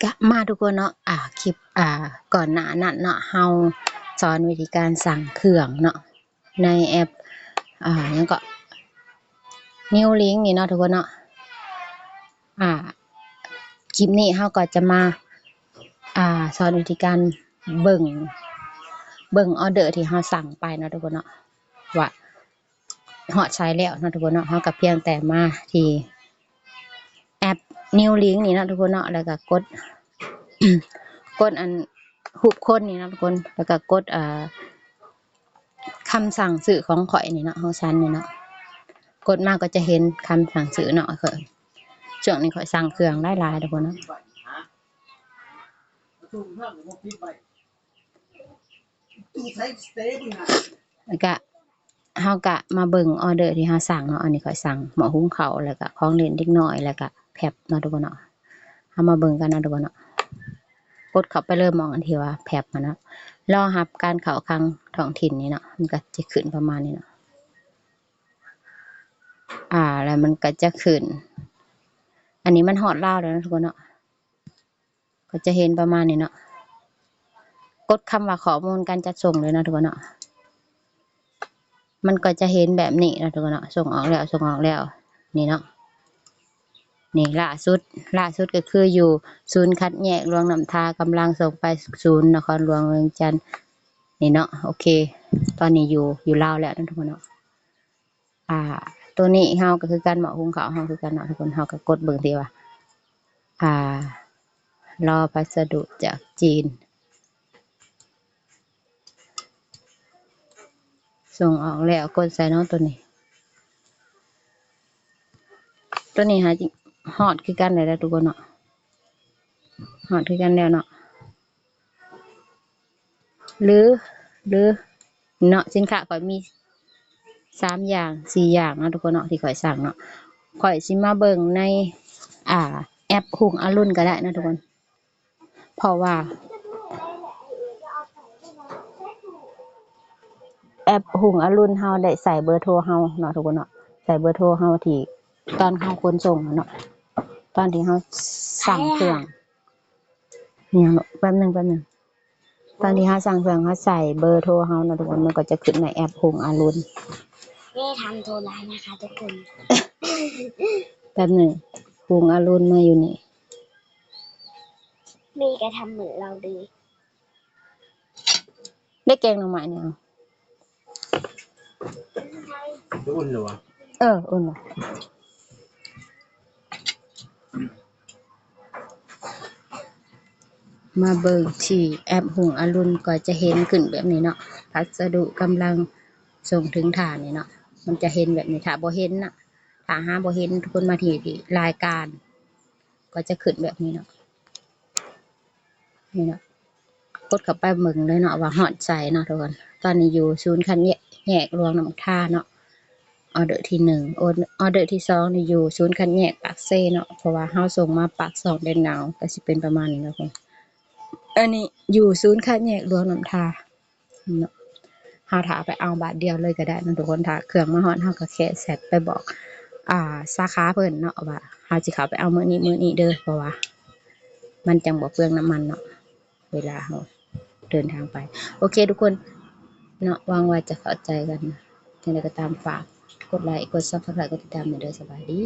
ກະມາທຸກຄົນເນາະ ອ່າ ຄລິບ ອ່າ ກ່ອນໜ້ານັ້ນເນາະ ເຮົາສອນວິທີການສັ່ງເຄື່ອງເນາະ ໃນແອັບ ອ່າ ຫຍັງເກາະ New Link ນີ້ເນາະທຸກຄົນເນາະ. ອ່າ ຄລິບນີ້ເຮົາກໍຈະມາ ອ່າ ສອນວິທີການເບິ່ງ ເບິ່ງອອເດີທີ່ເຮົາສັ່ງໄປເນາະທຸກຄົນເນາະ ວ່າຮອດໃສແລ້ວເນາະທຸກຄົນເນາະ. ເຮົາກໍພຽງແຕ່ມາທີ່ແອັບ New Link ນີ້ເນາະທຸກຄົນເນາະ ແລ້ວກໍກົດ ກົດອັນຮູບຄົນນີ້ເນາະທຸກຄົນ ແລ້ວກໍກົດ ອ່າ ຄຳສັ່ງຊື້ຂອງຂ້ອຍນີ້ເນາະ ຂອງສັນນີ້ເນາະ. ກົດມາກໍຈະເຫັນຄຳສັ່ງຊື້ເນາະ. ເອີ ຊ່ວງນີ້ຂ້ອຍສັ່ງເຄື່ອງຫຼາຍໆທຸກຄົນເນາະ. ແລ້ວກະ ເຮົາກະມາເບິ່ງອອເດີທີ່ເຮົາສັ່ງເນາະ. ອັນນີ້ຂ້ອຍສັ່ງໝໍ້ຫຸງເຂົ້າ ແລ້ວກະຂອງຫຼິ້ນເດັກນ້ອຍ ແລ້ວກະແພັບເນາະທຸກຄົນເນາະ. ເຮົາມາເບິ່ງກັນເນາະທຸກຄົນເນາະ. ກົດເຂົ້າໄປເລີຍ ໝ່ອງອັນທີ່ວ່າແພັບຫັ້ນເນາະ. ລໍຮັບການເຂົ້າຄັງທ້ອງຖິ່ນນີ້ເນາະ ມັນກະຈະຂຶ້ນປະມານນີ້ເນາະ. ອ່າ ແລ້ວມັນກະຈະຂຶ້ນ ອັນນີ້ມັນຮອດລາວແລ້ວເນາະທຸກຄົນເນາະ. ກໍຈະເຫັນປະມານນີ້ເນາະ. ກົດຄຳວ່າຂໍ້ມູນການຈັດສົ່ງເລີຍເນາະທຸກຄົນເນາະ. ມັນກໍຈະເຫັນແບບນີ້ເນາະທຸກຄົນເນາະ. ສົ່ງອອກແລ້ວ ສົ່ງອອກແລ້ວ ນີ້ເນາະ. ນີ້ລ່າສຸດ ລ່າສຸດກໍຄືຢູ່ສູນຄັດແຍກຫຼວງນ້ຳທາ ກຳລັງສົ່ງໄປສູນນະຄອນຫຼວງວຽງຈັນ ນີ້ເນາະ. ໂອເຄ ຕອນນີ້ຢູ່ ຢູ່ລາວແລ້ວເນາະທຸກຄົນເນາະ. ອ່າ ໂຕນີ້ເຮົາກໍຄືກັນ ໝໍ້ຫຸງເຂົ້າເຮົາຄືກັນເນາະທຸກຄົນ. ເຮົາກໍກົດເບິ່ງທີ່ວ່າ ອ່າ ລໍພັດສະດຸຈາກຈີນ ສົ່ງອອກແລ້ວ ກົດໃສ່ເນາະໂຕນີ້. ໂຕນີ້ຫາ ຮອດຄືກັນແລ້ວທຸກຄົນເນາະ ຮອດຄືກັນແລ້ວເນາະ. ຫຼື ຫຼືເນາະ ສິນຄ້າຂ້ອຍມີສາມຢ່າງ ສີ່ຢ່າງເນາະທຸກຄົນເນາະ ທີ່ຂ້ອຍສັ່ງເນາະ. ຂ້ອຍຊິມາເບິ່ງໃນ ອ່າ ແອັບຮຸ່ງອະລຸນກໍໄດ້ເນາະທຸກຄົນ ເພາະວ່າແອັບຮຸ່ງອະລຸນເຮົາໄດ້ໃສ່ເບີໂທເຮົາເນາະທຸກຄົນເນາະ. ໃສ່ເບີໂທເຮົາທີ່ຕອນເຮົາຂົນສົ່ງເນາະ ຕອນທີ່ເຮົາສັ່ງເຄື່ອງ ຫຍັງເນາະ ແປັບໜຶ່ງ ແປັບໜຶ່ງ. ຕອນທີ່ເຮົາສັ່ງເຄື່ອງ ເຮົາໃສ່ເບີໂທເຮົາເນາະທຸກຄົນ ມັນກໍຈະຂຶ້ນໃນແອັບຮຸ່ງອະລຸນ. ໄດ້ທຳໂທລາຍນະຄະທຸກຄົນ. ແປັບໜຶ່ງ ຮຸ່ງອະລຸນມາຢູ່ນີ້. ແມ່ກໍທຳເໝືອນລາວເລີຍ. ໄດ້ແກງໜໍ່ໄມ້ນີ້ ເອົາ ໄດ້ອຸ່ນແລ້ວຫວາ? ເອີ ອຸ່ນແລ້ວ. ມາເບິ່ງທີ່ແອັບຮຸ່ງອະລຸນກໍຈະເຫັນຂຶ້ນແບບນີ້ເນາະ ພັດສະດຸກຳລັງສົ່ງເຖິງທ່ານນີ້ເນາະ. ມັນຈະເຫັນແບບນີ້ ຖ້າບໍ່ເຫັນນະ ຖ້າຫາບໍ່ເຫັນ ທຸກຄົນມາທີ່ ທີ່ລາຍການ ກໍຈະຂຶ້ນແບບນີ້ເນາະ. ນີ້ເນາະ ກົດເຂົ້າໄປເບິ່ງເລີຍເນາະວ່າຮອດໃສເນາະທຸກຄົນ. ຕອນນີ້ຢູ່ສູນຄັດແຍກ ແຍກຫຼວງນ້ຳທາເນາະ ອອເດີທີໜຶ່ງ. ອອເດີທີສອງນີ້ຢູ່ສູນຄັດແຍກປາກເຊເນາະ ເພາະວ່າເຮົາສົ່ງມາປາກຊ່ອງແດນໜາວ ກໍຊິເປັນປະມານນີ້ເນາະ. ອັນນີ້ຢູ່ສູນຄັດແຍກຫຼວງນ້ຳທາເນາະ. ເຮົາຖ້າໄປເອົາບາດດຽວເລີຍກໍໄດ້ເນາະທຸກຄົນ. ຖ້າເຄື່ອງມາຮອດ ເຮົາກໍແຄ່ແຊັດໄປບອກ ອ່າ ສາຂາເພິ່ນເນາະວ່າ ເຮົາຊິເຂົ້າໄປເອົາມື້ນີ້ ມື້ນີ້ເດີ ເພາະວ່າມັນຈັ່ງບໍ່ເປືອງນ້ຳມັນເນາະ ເວລາເຮົາເດີນທາງໄປ. ໂອເຄທຸກຄົນເນາະ ຫວັງວ່າຈະເຂົ້າໃຈກັນ. ຈັ່ງໃດກໍຕາມ ຝາກກົດໄລ ກົດ Subscribe ກົດຕິດຕາມແດ່ເດີ. ສະບາຍດີ.